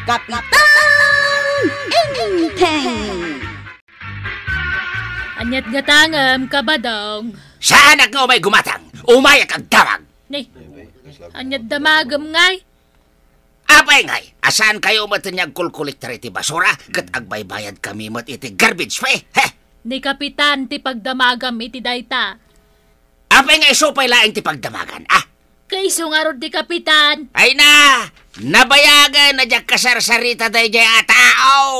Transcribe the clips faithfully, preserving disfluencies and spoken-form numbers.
Kapitan Enteng! Ania't gatangem, Kabadong? Saanak nga umay gumatang? Umayak agdamag! Ni, ania't damagem ngay? Apay ngay, a saankayo met nga agkulkolektar iti basura ket agbaybayadkami met iti garbage fee? He! Ni Kapitan ti pagdamagam iti dayta. Apay nga isu pay laeng ti pagdamagan, a? Kaiso ngarud ti Kapitan. Ay na, nabayagen a diak kasarsarita daydiay a tao.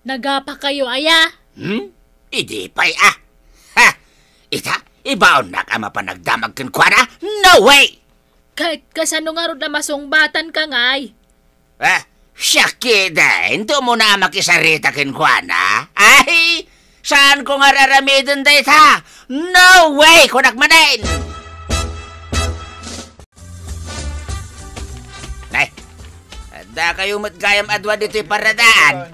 Nagapakayo aya? Hmm? Idi pay, a. Ha! Ita, ibaonnak a mapan agdamag kenkuana? No way! Ket kasano ngarud a masungbatanka ngay? A, siak ketdin, adu umuna a makisarita kenkuana. Ay, saanko nga ar-aramiden dayta. No way, kunak manen. Nay, addakayo met gayam a dua ditoy paradaan?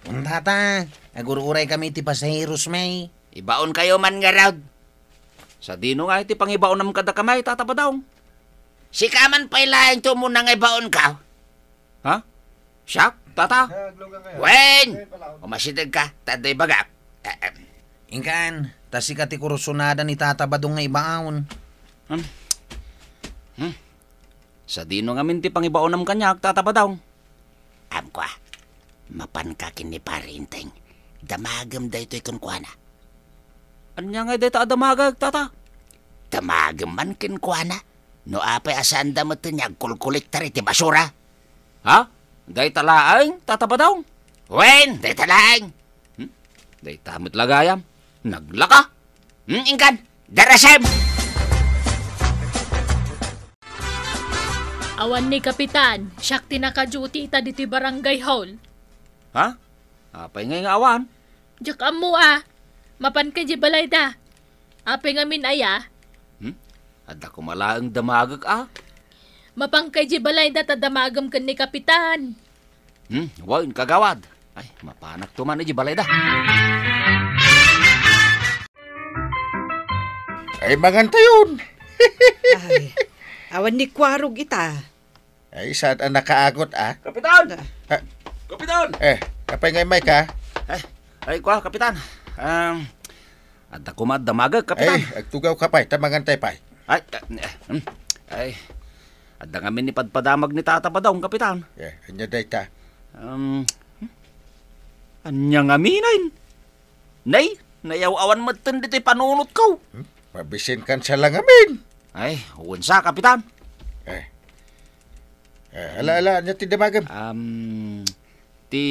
Tata, agur-uraykami ti pasaheros, may. Ibaonkayo man ngarud. Sadino nga iti pangibaonam kadakami, Tata Badong? Sika man pay laeng ti umuna nga ibaonko. Ha? Siak, Tata? Wen! Umasidegka, ta adda ibagak. Eh, eh. Inkan, ta sika ti kursunada ni Tata Badong nga ibaon. Hmm? Hmm? Sadino ngamin ti pangibaonam kaniak, Tata Badong? Amko a, mapanka ken ni Pari Enteng. Damagem daytoy kenkuana. Ania ngay dayta a damagek, Tata? Damagem man kenkuana. No apay a saanda met nga agkulkolektar iti basura? Ha? Dayta laeng, Tata Badong? Wen, dayta laeng. Hmm? Dayta met la gayam. Naglaka. Hmm, inkan, darasem! Awan ni Kapitan, siak ti naka-duty ita ditoy barangay hall. Ha? Apay ngay nga awan? Diak ammo a. Mapanka idiay balayda. Apay ngamin aya? Hmm? Adda koma laeng damagek a. Mapanka idiay balayda ta damagem ken ni Kapitan. Hmm, wen, kagawad. Ay, mapanakto man idiay balayda. Ay, mangantayon. Ay, awan ni Kuarog ita. Ay, saan a nakaagot, a? Kapitan! Ah. Kapitan! Eh, apay nga immay ka? Ay, ay, kua, Kapitan. Um, adda koma damagek, Kapitan. Ay, agtugawka pay, ta mangantay pay. Ay, eh, eh, hmm. Ay, adda ngamin ni padpadamag ni Tata Badong, Kapitan. Eh, ania dayta? Um, ania ngaminen? Nay, nayaw-awan metten ditoy panunotko. Hmm? Mabisinkan sa langamin. Ay, wen sa, Kapitan. Eh. Eh, ala, ala, ania ti damagem? Um, ti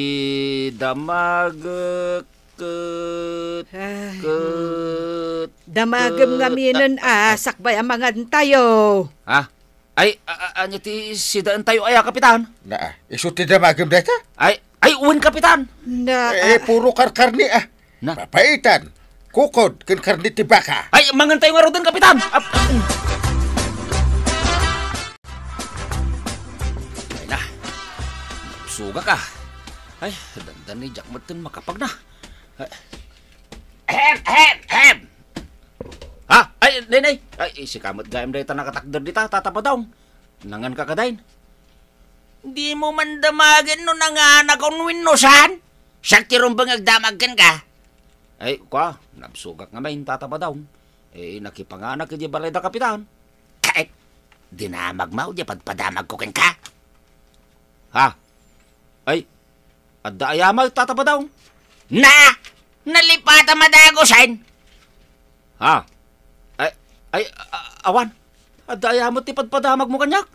damagek ket, Ay, ket, damagem ket, ngaminen a, ah, sakbay a mangantayo. Ha? Ay, a, a, ania ti sidaentayo aya, Kapitan? Na, ah, isu ti damagem dayta? Ay, ay, wen, Kapitan. Na, Eh, ah, puro karkarni, ah. Na. Papaitan, kukod, ken karni ti baka. Ay, mangantayo ngaruden, Kapitan. Ap-, ay na. Sugak, ah. Ay, dandani, diak metten makapagna. Ay. Ahem, ahem, ahem. Ha? Ay, nay, nay. Ay, sika met gayam dayta nakatakder dita, Tata Badong. Nanganka kadi? Dimo man damagen no nanganakon wenno saan? Siak ti rumbeng agdamag kenka. Ay, kua, nabsogak ngamin, Tata Badong. Eh, nakipanganak idiay balayda, Kapitan. Kaet, dinamagmo diay padpadamagko kenka? Ha? Ay, adda aya met, Tata Badong? Na! Nalipata madagusen! Ha? Ay, ay, a-, awan. Adda aya met ti padpadamagmo kaniak?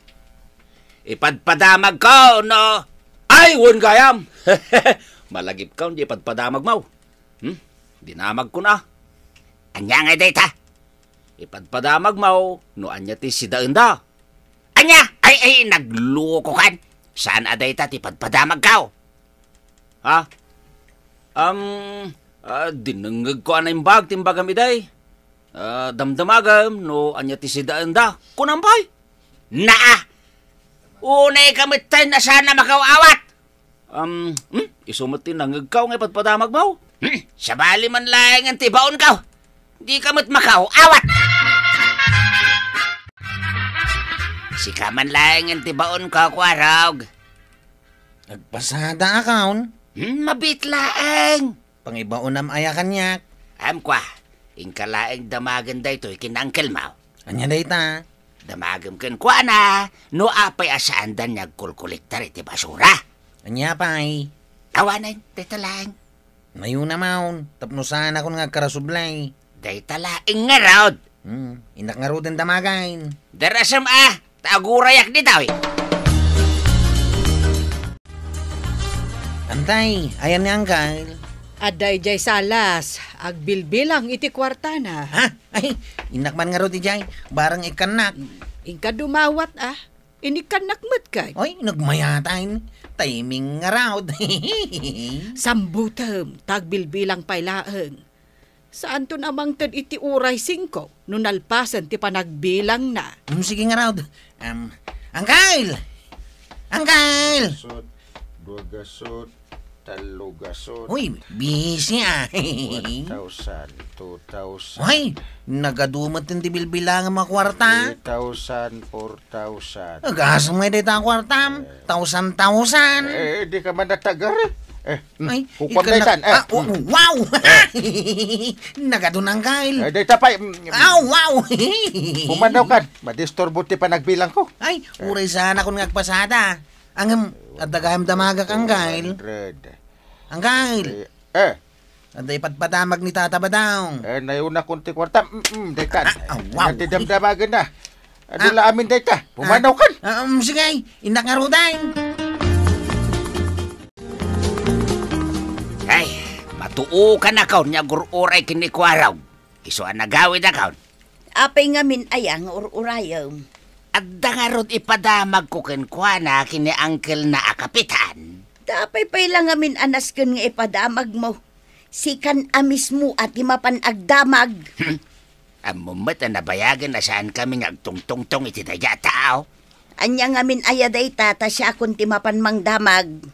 Ipadpadamagko, no? Ay, wen gayam! Malagipko diay ipadpadamagmo. Hmm? Dinamagkon a. Ania ngay dayta? Ipadpadamagmo no ania ti sidaenda. Ania? Ay, ay, naglukokan. Saan a dayta ti padpadamagko? Ha? Um, ah, dinengngegko a naimbag ti imbagam idi. Ah, damdamagem no ania ti sidaenda. Kunam pay? Naa! Unayka metten a saan a makaw-awat! Um, hmm? Isu met ti nangngegko nga ipadpadamagmo? Hmm? Sabali man laengen ti baonko. Dika met makaw-awat! Sika man laengen ti baonko, Kuarog. Agpasada a kaon? Hmm, mabiit laeng. Pangibaonam aya kaniak? Am kua, inka laeng damagen daytoy ken uncle mo. Ania dayta? Damagem kenkuana, no apay a saanda nga agkulkolektar iti basura. Ania pay? Awanen, dayta laeng. Mayuna maon, tapno saanakon nga agkarasublay. Dayta laeng ngarud. Hmm, innak ngaruden damagen. Darasem a, ta agurayak ditoy. Antay, ayan ni Anggal. Adda idiay salas, agbilbilang iti kuartana. Ha? Ay, innak man ngarud idiay, bareng ikkannak. Inka dumawat, a. Inikkannak met kay. Ay, nagmayatan. Timing ngarud. Sambutem, ta agbilbilang pay laeng. Saanton a mangted iti uray singko no nalpasen ti panagbilangna. Mm, sige ngarud. Em, Angkel! Angkel! Gasut, dua gasut, tallo gasut. Uy, busy a. One thousand, two thousand. Uy, nagadu met ti bilbilangem a kuarta. Three thousand, four thousand. Agasem ngay dayta a kuartam. Eh. Tausan-tausan. Eh, di ka man natagar, eh. Eh, mm, ay, kukuan ikkan daytan, eh, ah, oh, mm. Wow! Eh. Nagadu, Angkel. Eh, dayta pay, mm, ah, wow! Pumanaw kan, madisturbo ti panagbilangko. Ay, eh, uray saanakon nga agpasada. Ngem, adda gayam damagak, Angkel. Two hundred. Angkel. Eh, eh. Adda ipadpadamag ni Tata Badong. Eh, nayunakon ti kuarta. Mm, mm, daytan. Ah, ah, wow. Iti damdamagenna. Adu la amin dayta. Ah. Pumanaw kan. Ah, um, sige, innak ngaruden. Ay, matuokan a kaon nga agur-uray ken ni Kuarog. Isu a nagawid a kaon. Apay ngamin aya nga ur-urayem? Adda ngarud ipadamagko kenkuana ken ni angkelna a kapitan. Ta apay pay la ngamin a nasken nga ipadamagmo? Sikan a mismo a ti mapan agdamag. Hmm. Ammom met a nabayagen a saankami nga agtungtungtong iti daydiay a tao. Ania ngamin aya dayta ta siakon ti mapan mangdamag?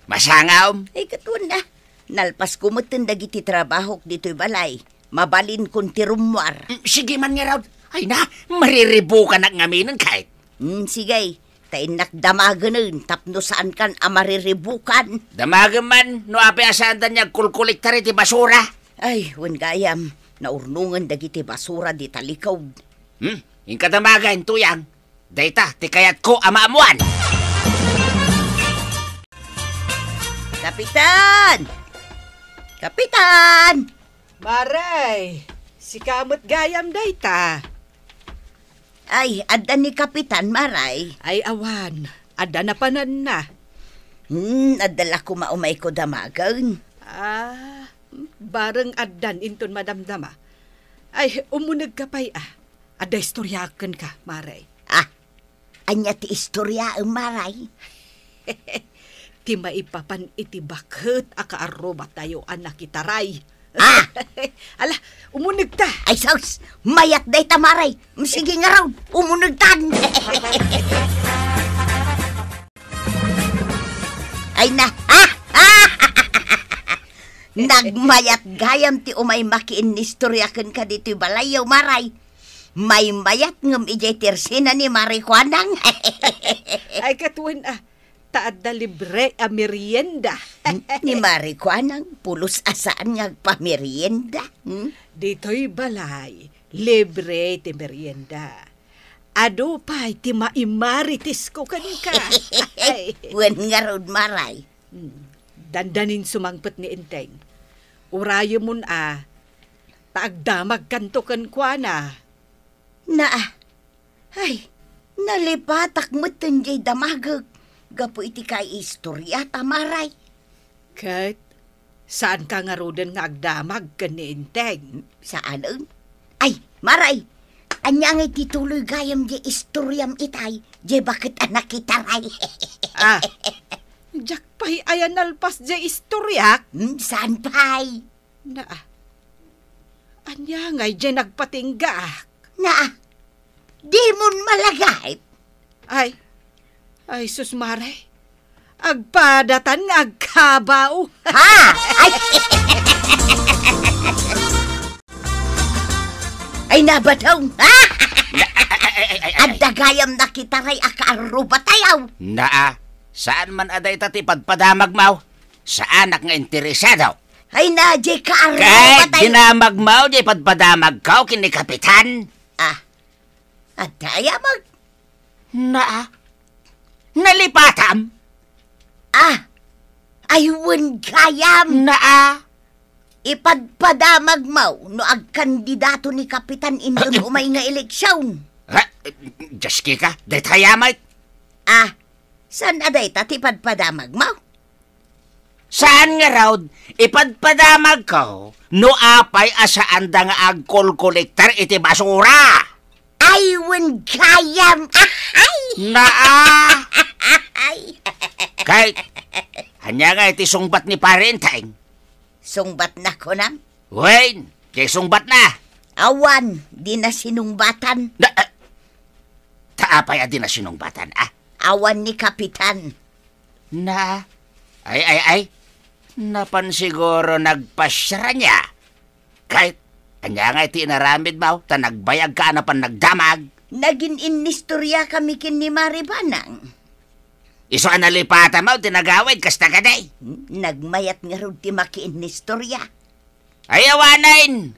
Masangam? Ay, katuan a. Nalpasko metten dagiti trabahok ditoy balay. Mabalinkon ti rummuar. Mm, sige man ngarud. Ay na, mariribukanak ngaminen ket. Mm, sige. Ta innak damagenen tapno saankan a mariribukan. Damagem man no apay a saanda nga agkulkolektar iti basura. Ay, wen gayam, naurnongen dagiti basura dita likod. Hmm, inka damagen, Tuyang. Dayta ti kayatko a maammuan. Kapitan! Kapitan! Maray, sika met gayam dayta. Ay, adda ni Kapitan, Maray? Ay, awan. Adda napananna. Hmm, adda la koma umayko damagen. Ah, bareng addan inton madamdama. Ay, umunegka pay a. Adda istoriaak kenka, Maray. Ah, ania ti istoriaem, Maray? Ti maipapan iti baket a kaarrubatayo a nakitaray. Ah! Ala, umunegta. Ay, sus! Mayat dayta, Maray. Sige ngarud, umunegtan. Ay na. Nagmayat gayam ti umay makiinnistoria kenka ditoy balayyo, Maray. Maymayat ngem idiay tersena ni Mari Kuanang. Ay, katuan a, ta adda libre a merienda. Ni Mari Kuanang, pulos a saan nga agpamerienda. Hmm? Ditoy balay, libre ti merienda. Adu pay ti maimmaritesko kenka. Ay. Wen ngarud, Maray. Hmm. Dandanin sumangpet ni Enteng. Urayemon a, ta agdamagkanto kenkuana. Naa. Ay, nalipatak metten diay damagek gapu iti kaiistoriata, Maray. Ket, saanka ngaruden nga agdamag ken ni Enteng? Saanen? Ay, Maray, ania ngay ti tuloy gayam diay istoriam itay, diay baket a nakitaray? Ah, diak pay aya nalpas diay istoriak? Hmm, saan pay? Naa. Ania ngay diay nagpatinggaak? Naa. Dimon malagip? Ay. Ay, sus, Maray. Agpadatan nga agkabaw. Ha? Ay. Ay, nabadong. Ay, ay, ay, ay, ay. Adda gayam nakitaray a kaarrubatayo. Naa. Saan man a dayta ti padpadamagmo? Saanak nga interesado. Ay na, jay kaaro, Kay patay. Dinamagmo, jay padpadamagko, ken ni Kapitan. Ah, adda aya mag- Naa. Nalipatam? Ah, ay wen gayam. Naa. Ipadpadamagmo no agkandidato ni Kapitan inton umay nga eleksion. Ha? Jaski ka, dayta aya met. Ah, saan a dayta ti padpadamagmo? Saan ngarud, ipadpadamagko no apay a saanda nga agkolkolektar iti basura. Ay, wen gayam. Ahay! Naa! Ay! Kay, ania nga iti sungbat ni Pare Enteng? Sungbatna, kunam? Wen, kay sungbatna. Awan, dina sinungbatan. Na, ah, ta apay a dina sinungbatan, ah? Awan ni Kapitan. Na, ay, ay, ay. Napan siguro nagpasiar ania. Kay, ania nga iti inaramidmo, ta nagbayagka a napan nagdamag. Nagin-innistoriakami ken ni Mari Banang. Isu a nalipatam ti nagawid, kasta kadi? Nagmayat ngarud ti makiinnistoria. Ay, awanen!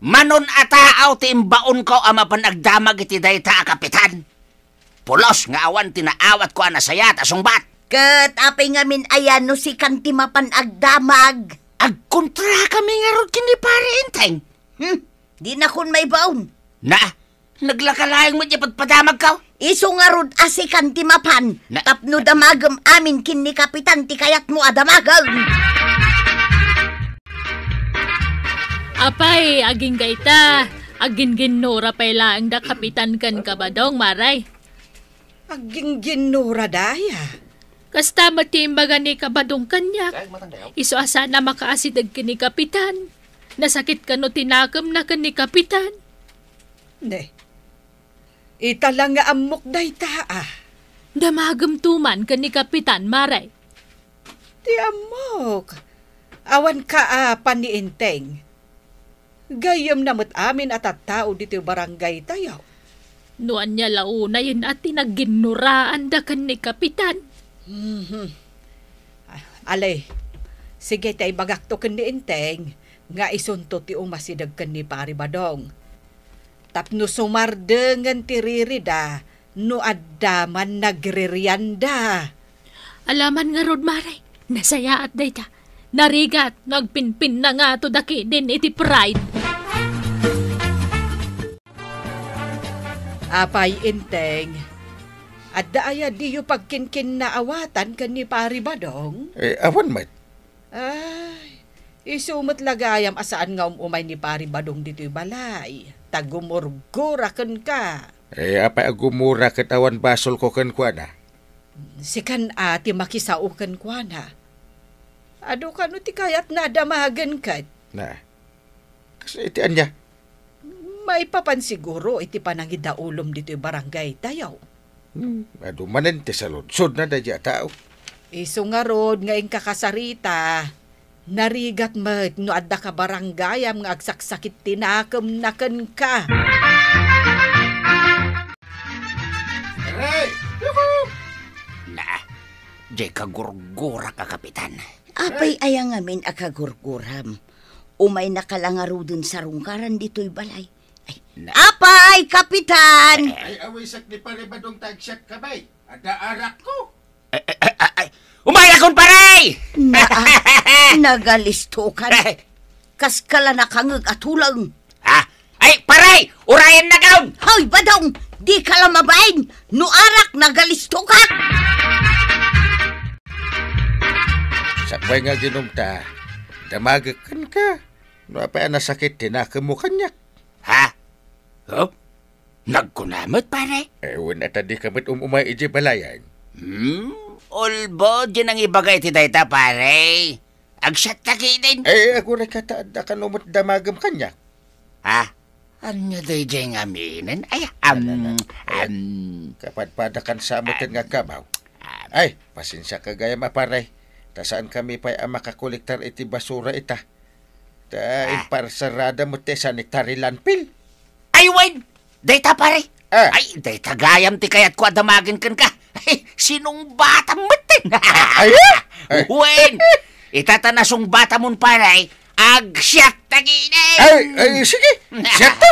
Manon a tao ti imbaonko a mapan agdamag iti dayta a Kapitan. Pulos nga awan ti naawatko a nasayaat a sungbat. Ket apay ngamin aya no sikan ti mapan agdamag? Agkontrakami ngarud ken ni Pare Enteng. Hmm, dinakon maibaon. Na, naglakalayang met ti padpadamagko. Isu ngarud a sikan ti mapan. Na- tapno damagem amin ken ni Kapitan ti kayatmo a damagem. Apay, agingga ita, agginginnura pay laeng da Kapitan ken Kabadong, Mare. Agginginnura daya. Kasta met ti imbaga ni Kabadong kaniak. Isu a saan a makaasideg ken ni Kapitan. Nasakit kano ti nakemna ken ni Kapitan. Ne. Ita la nga ammok dayta, ah. Damagemto man ken ni Kapitan, Mare. Ti ammok. Awanka a paniinteng. Gayyemna met amin a tattao ditoy barangaytayo. No ania la unayen a ti nagginnuraanda ken ni Kapitan. Mhm. Ah, ale, sige ta ibagakto ken ni Enteng nga isunto ti umasideg ken ni Pari Badong. Tapno sumardengen ti ririda no adda man nagririanda. Alaman ngarud, Mare, nasayaat dayta. Narigat no agpinpinnangato da kidin iti pride. Apay, Enteng, adda aya diyo pagkinkinnaawatan ken ni Pari Badong? Eh, awan met. Ay, isu met la gayam a saan nga um-umay ni Pari Badong ditoy balay, ta gumurgura kenka. Eh, apay a gumura ket awan basolko kenkuana? Sikan a ti makisao kenkuana. Adu kano ti kayatna a damagen ket? Na, kas iti ania? Maipapan siguro iti panangidaulom ditoy barangaytayo. Hmm, adu manen ti saludsodna daydiay a tao. Isu ngarud nga inka kasarita, narigat met no adda kabaranggayam nga agsaksakit ti nakemna kenka. Aray! Yuhu! Na, diay kagurgurak a kapitan. Apay aya ngamin a kagurguram? Umaynaka la ngaruden sarungkaran ditoy balay. Ay, na- apay, Kapitan! Ay, awisak ni Pare Badong ta agsiak ka bay. Adda arakko. Ay, ay, ay, ay, ay. Umayakon, pare! Naa, nagalistokan. Kaskala nakangeg a tuleng. Ha? Ay, pare! Urayennakaon! Hoy, Badong! Dika la mabain! No arak, nagalistokan! Sakbay nga aginumta, damagek kenka. No apay a nasakit ti nakemmo kaniak? Ha? Huh? Nagkuna met, pare? Eh, wen, ata dika met um-umay idiay balayan. Hmm? Ulbod diay nangibaga iti dayta, pare. Agsiatta ketdin. Eh, agurayka ta adda kano met damagem kaniak. Ha? Ania daydiay nga aminen? Ay, am, Ala, ala. Ay, am. Kapadpadakan sa met nga agkamaw. Am. Ay, pasensiaka gayam a pare. Ta saankami pay a makakolektar iti basura ita. Ta Ah. imparsarada met ti sanitary landfill. Ay, wen! Dayta, pare! Ah. Ay, dayta gayam ti kayatko a damagen kenka. Ay, sinungbatam metten. Ay, ay. Wen, ita ta nasungbatamon, pare, agsiak ta ginen. Ay, ay, sige. Siak ta.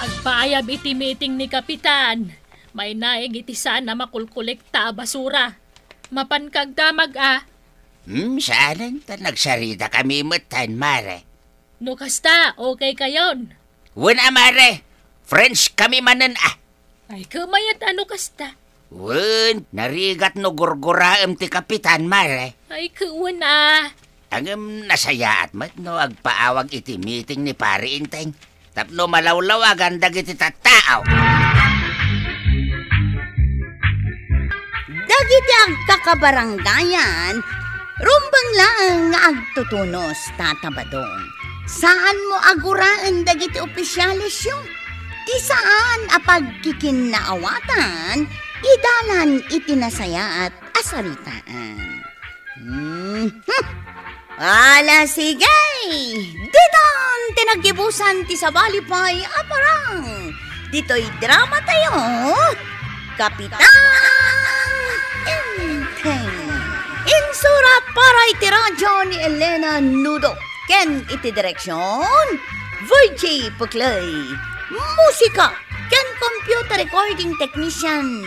Agpaayab iti meeting ni Kapitan. Mainaig iti saan a makulkolekta a basura. Mapanka agdamag a. Hmm, saanen ta nagsarita kami metten, mare. No kasta, okay kayon. Wen a, mare. Friends kami manen a. Ay, kumayat ano kasta. Wen, narigat no gurguraem ti kapitan, mare. Ay, kuwan a. Ngem nasayaat met no agpaawag iti meeting ni Pari Enteng tapno malawlawagan dagiti tattao. Dagiti agkakabarangayan, rumbeng laeng nga agtutunos, Tata Badong. Saanmo a guraen dagiti opisyalesyo. Ti saan a pagkikinnaawatan, idalan iti nasayaat a saritaan. Mhm. Ala, sige! Ditan ti naggibusan ti sabali pay a parang. Ditoy drama tayo, Kapitan Enteng. Insurat para iti radyo ni Elena Nudo ken iti direksyon, Virgie Puclay. Musika ken computer recording technician,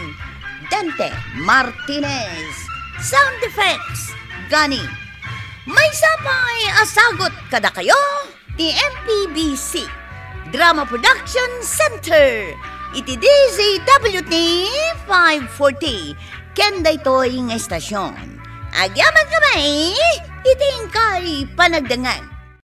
Dante Martinez. Sound effects, Gani. Maysa pay a sagut kadakayo ti M P B C Drama Production Center iti D Z W T five forty ken daytoy nga estasyon. Agyaman kami iti inkay panagdengngeg.